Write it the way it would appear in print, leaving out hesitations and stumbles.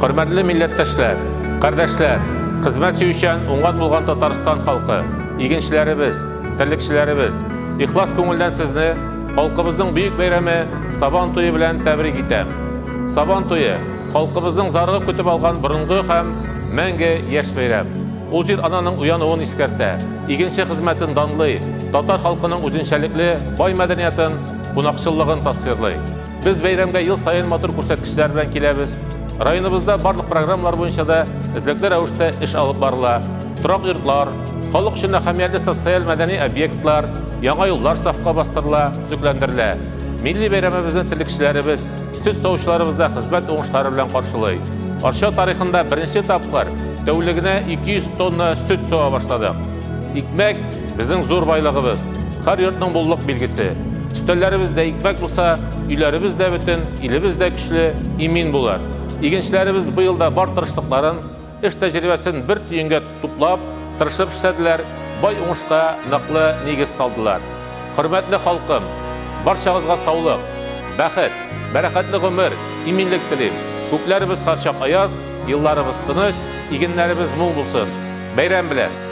Хөрмәтле милләттәшләр, кардәшләр, хезмәт сөючән, уңган булган Татарстан халкы, игенчеләребез, терлекчеләребез, ихлас күңелдән сезне халкыбызның бөек бәйрәме Сабан туе белән тәбрик итәм. Сабан туе, халкыбызның зарыгып көтеп алган борынгы һәм мәңге яшь бәйрәм. Ул җир ананың уянуын искәртә, игенче хезмәтен данлый, татар халкының үзенчәлекле бай мәдәниятын, кунакчыллыгын тасвирлый. Без бәйрәмгә ел саен матур күрсәткечләр белән киләбез. Районыбызда барлык программалар буенча да эзлекле рәвештә эш алып барыла. Торак йортлар, халык өчен әһәмиятле социаль-мәдәни объектлар, яңа юллар сафка бастырыла, төзекләндерелә. Милли бәйрәмебезне терлекчеләребез, сөт савучыларыбыз да хезмәт уңышлары белән каршылый. Арча тарихында беренче тапкыр тәүлегенә 200 тонна сөт сава башладык. Икмәк, безнең зур байлыгыбыз. Һәр йортның муллык билгесе. Өстәлләребездә икмәк булса, өйләребез дә бөтен, илебез дә көчле, имин булыр. Игенчеләребез быел да бар тырышлыкларын, эш тәҗрибәсен бер төенгә туплап, тырышып эшләделәр, бай уңышка ныклы нигез салдылар. Хөрмәтле халкым, барчагызга саулык, бәхет, бәрәкәтле гомер, иминлек телим. Күкләребез һәрчак аяз, елларыбыз тыныч, игеннәребез мул булсын. Бәйрәм белән!